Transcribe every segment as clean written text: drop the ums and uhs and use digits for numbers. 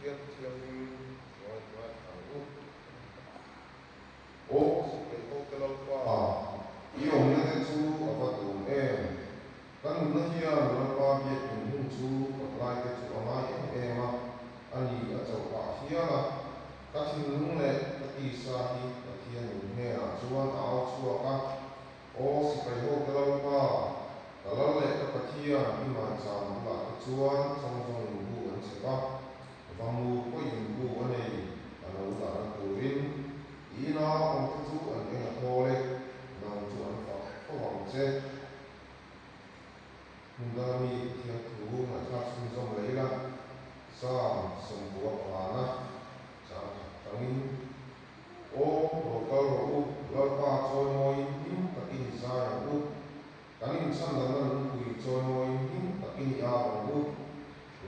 Pathian Thianghlim ngaithla ang u. Aw Sipai hote Lalpa, i awmna te chu a va duhawm em! Ka nunna hian Lalpa biakinn hun chu kawtlai te chu a ngai em em a, a ni a chauh pah hial a. Ka thinlung leh ka tisa hi Pathian nun hnenah chuan a au chhuak a, Aw Sipai hote Lalpa, ka lal leh ka Pathian i maicham bulah te chuan chawngzawng in bu an chep a, Vamur pawhin bu a nei a lo dahna turin i ina awmte chu an eng a thawl e, nang chu an fak fo ang che. Hmun danga mi Pathian thu ngaihthlak chhunzawm leh ila, Psalm 95 chang khat tangin, Aw, lo kal rawh u, Lalpa chawimawiin hlim takin i zai ang u. Kan inchhandamna lungpui chawimawiin hlim takin i au ang u.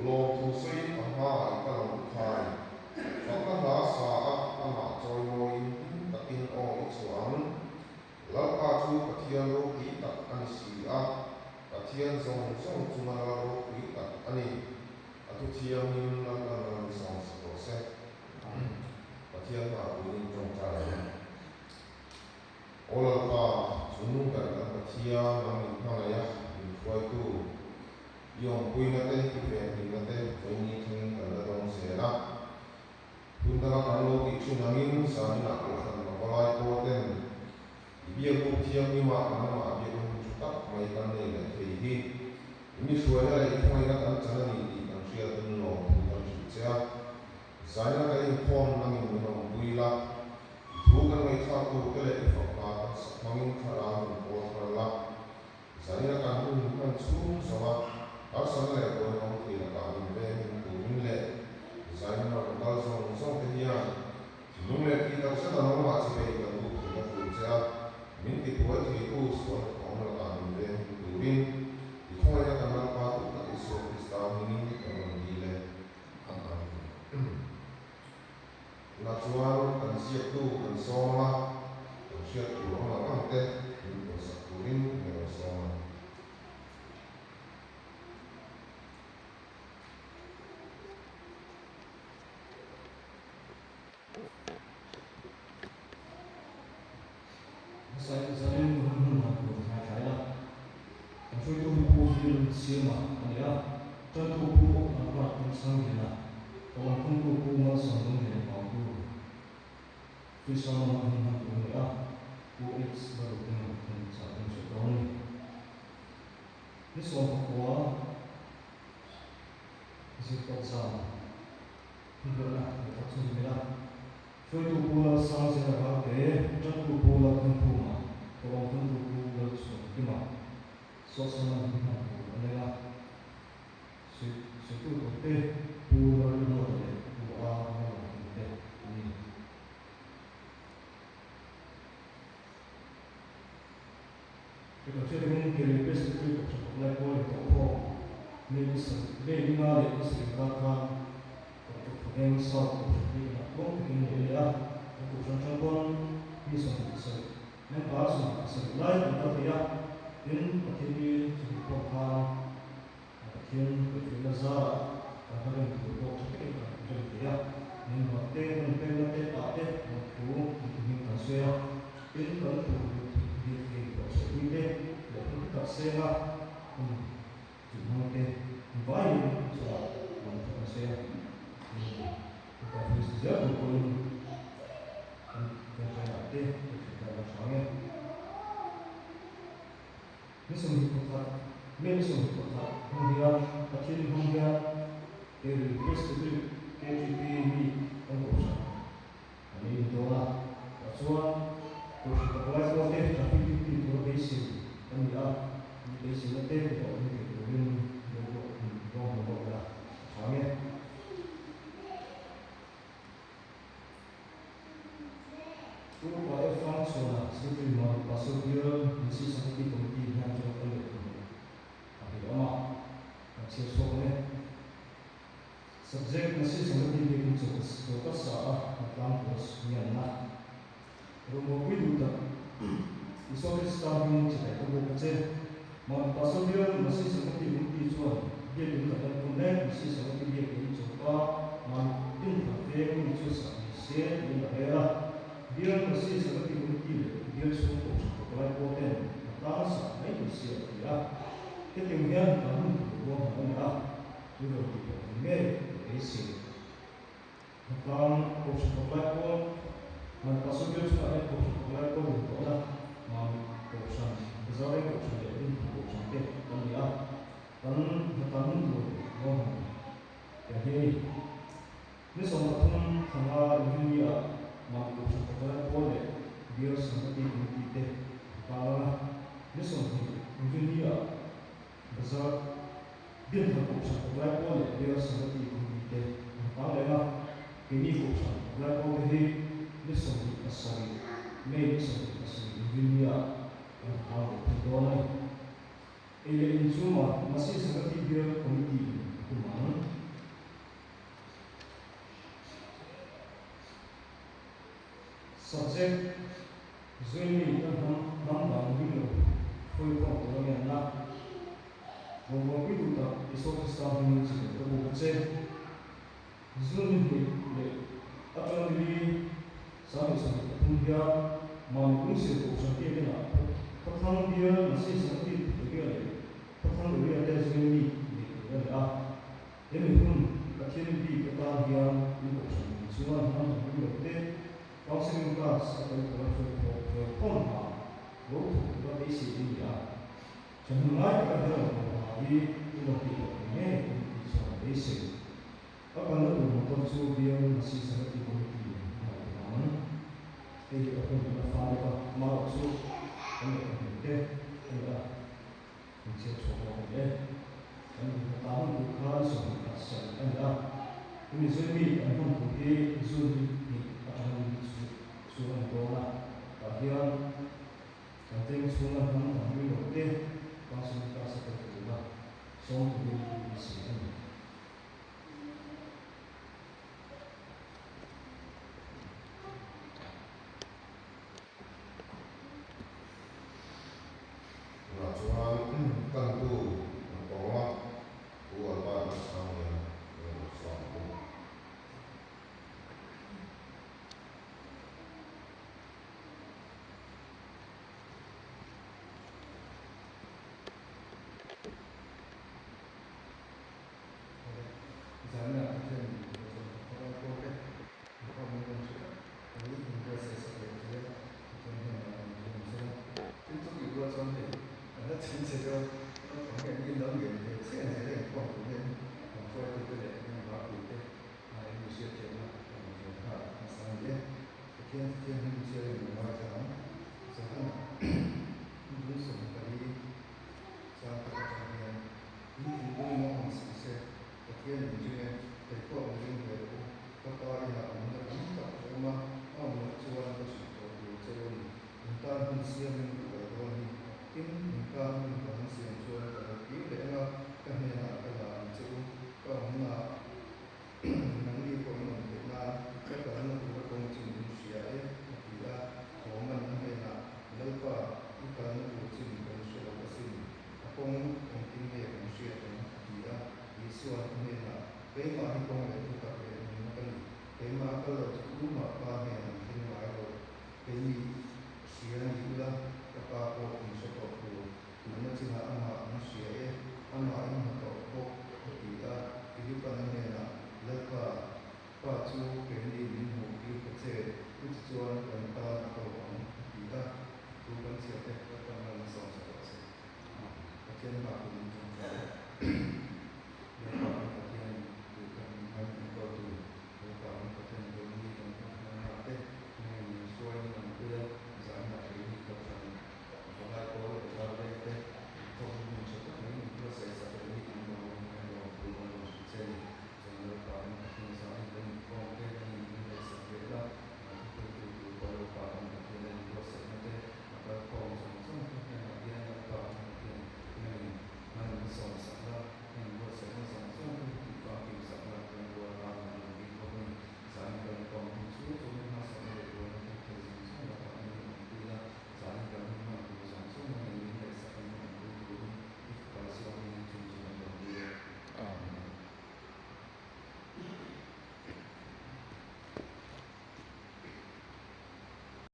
Lawmthu sawiin a hmaah i kal ang u khai. Fakna hla sa a amah chawimawiin hlim takin aw i chhuah ang. Lalpa chu Pathian ropui tak a ni si a, Pathian zawng zawng chunga lal ropui tak a ni. A thu thiangin Lalpan ram in sawm sak rawh se. Pathian hmaah puiin tawngtai ang. Aw Lalpa, chungnung ber kan Pathian nang min hmangaih a, min hruaitu. I awmpuina te, i venhimna te vawiini thlengin kan la dawng zel a. Hun danga kan lo tih thin angin zaninah kohhran pavalai pawl ten i biakbuk thianghlimah nangmah biakna hun tha tak mai kan nei leh thei hi i mi hruaina leh i khawngaihna kan chan a ni tih kan hriatin lawmthu kan hrilh che a. Zaina kan inkhawm nangin min awmpui la, i thu kan ngaihthlak tur te leh i fak hna kan sak hmangin thlarau min pawl thar la. Zaina kan hun hman chhung zawnga harsatna leh buaina awm thei lakah min vengin turin leh zaina rawn kal zawng zawng te hian thinlung leh tih tak zeta nangmah chivei kan duh theihna tur che a, min tibuai theitu sual hnathawh awm lakah min vengin turin i khawngaihna kan Lalpa duh tak Isua Krista hmingin kan rawn dil e. Tunah chuan kan ziaktu kan sawm ang a, kan hriat tur awm ang ang te min pawlsak turin min rawn sawm a. Zanin hun hun han tur thlai thlai la. Kan hruaitu hi Pu Hil Siama a ni a, Tantu Pu Albert Tumsangliana, Tawngphungtu Pu Malsawm Lunglian Pautu, Free Sermon a hun hman tur a ni a, Pu H Lalrutenga thlen chah kan hriat dawn a ni. Ni 19 zirtawp zan hun hlawhna lehkha chhun ni la. Hruaitu Pu Lalsangzela Ralte, Tantu Pu Lalthangphunga, Tawngphungtu Pu Lalchhuankima. Sawhsawna min hman tur a nei a, sawitu turte Pu Lalrinawta leh Pu A Malawmkim te an ni. He kan hriat angin Kere Presbytery Kohhran Paklai Pawl Intawhkhawm May ni sarih May ni nga leh ni sarih inkar khan Kohhran Thawveng South Kohhran hi inah tluang takin a nei leh a, kan kohhran atang pawn mi 27 Member 27 lai kan kal thei a, tin Pathian hi chumi pawh khan Pathian kaihhruaina zarah kan hla rem tur pawh tha takin kan rem thei a, member te kan pekna te ah te kan thu kan hming kan sawi a, tin kan thu lirthei thei pawh sawipui te leh hun tak senga hun chuh hmang te vaiin chungah kan thu kan sawi a, kan hruai zel tur pawhin Kan tawngtaina te ka hrilh dan a hrang e. Ni 21, May ni 21 hmang hian Pathian hmang hian Kei Presbytery KTP mi kan kohhran an ei in dawn a, tah chuan kohhran pakalai pawlte traffic duty tura beisei kan ni a, mi beiseina te tihhlawh tum thei turin rawng hlawh ila a hrang e. Pu Pa Efang Chhuana, Secretary Mami Pastor Bial Nasi Samiti Committee hian chu kan leh thung a hei awm a, kan chhiar chhuak ang e. Subject, Nasi Samiti biakin chaw ka sa a, hnatlang tur a ngianna. Rawngbawlpui duh tak Isua Krista hmingin chibai ka buk a che. Mami Pastor Bial Nasi Samiti Committee chuan biakin kan enkawl mek Nasi Samiti biakin chaw ka Mami. si a ti a. Hetiang hian kan hun tur ruahman a ni a, i rawn tih pawh thei ngei ka beisei. Hnatlang Kohhran Paklai Pawl, Man Pastor Bial chungah hian Kohhran Paklai Pawl din tawhna Mamit Kohhran, Bazareng Kohhran leh Dinthar Kohhran te kan ni a, kan hnatlang hun tur ruahman tiang hi a ni. Ni 13 thanga Inrinni-ah Mamit Kohhran Paklai Pawl leh Bial Sanghati Committee te an tarlang a, ni 20 Inrinni-ah Bazar Dinthar Kohhran Paklai Pawl leh Bial Sanghati Committee te an tar leh a, keini Kohhran Paklai Pawl te hi ni 27 May ni 27 Inrinni-ah an tar leh thung dawn a ni. Ei leh in chu Masi Sanghati Bial Committee in a tum ang. Subject, Zuimi ka hnam hnam dang ring lo hruai khawm tur a ngen a, Rawngbawlpui duh tak Isua Krista hmingin chibai ka buk a che. Zun ni hnih leh atang ni li 2023 hian Mami Kungsil Kohhran Biakinah Khawthlang Bial Masi Sangti Area leh Khawthlang Area te Zuimi neih tur a ni a. He mi hun Pathian bik atan hian in kohhran lam chuan hnam dang ring lo te counselling class a tel tura hruai thawh hruai khawm hna lo thawk tura beisei in ni a. Thahnem ngai taka he rawn kawm hna hi in rawn tih tawh thei ngei in tih chuan a beisei. A kalna tur motor chu Bial Masi Sangati Committee in a ngaihtuah ang. Hei hi ka hun a la fal bawk a, amaherawh chu kan lehkha hmuh te a ni a. Min chhiat chhuak lo ang e. Kan inhmu ta hun tur kha ni 27 a ni a. Hemi zui mi kan hman tur hi June ni hnih atanga ni li chu chu a ni dawn a. Tah hian kan veng chhunga hnam dang ring lo te counselling class a tel tura sawm turin beisei a ni. Tunah chuan tantu an kawm a, Pu Albert Lalsanglian leh Ruhsang Pu. Zana Pathian min tih chuan ka khaw pawh e, ka khaw min rawn hrilh a, ka ni in buatsaih sak leh thei a, Pathian hnenah rawn dil ang che la. Tin chutih rual chuan hei kan la chhin che deuh a, naupang hian mi lo ngen ve chiah ang zela inkhawm tur hian kan hruaitute leh member puite aiin mi hriatthiamna a rawn dil nghal nasa a ni e. Pathian thianghlim chiarin min ngaithla ang. Zahan lung 14 chang khat atang hian in thinlung maw ang suh se, Pathian in ring e, kei pawh mi ring ve rawh u, ka pa inah awmna tam tak a awm a, a awm loh chuan ka hrilh tawh tur che u ni. In tan hun siamin ka kal dawn hi. Tin, in tan hun ka han siam chuan ka lo kir leh ang a, ka hnenah ka la ang che u, ka awmnaah nangni pawh in awm theih nan ka kalna tura kawng chin in hria e, a ti a. Thawman a hnenah, Lalpa, i kalna tur chin kan hre lo asin. A kawng engtin nge kan hriat ang? a ti a. Isua'n a hnenah, Keimah hi kawng leh thutak leh nunna ka ni. Keimah a kal lo chu tumah Pa hnen an thleng ngai lo. Keini hria ni ula, ka Pa pawh in hre tawh tur. Tuna chinah amah in hria e, amah in hmu.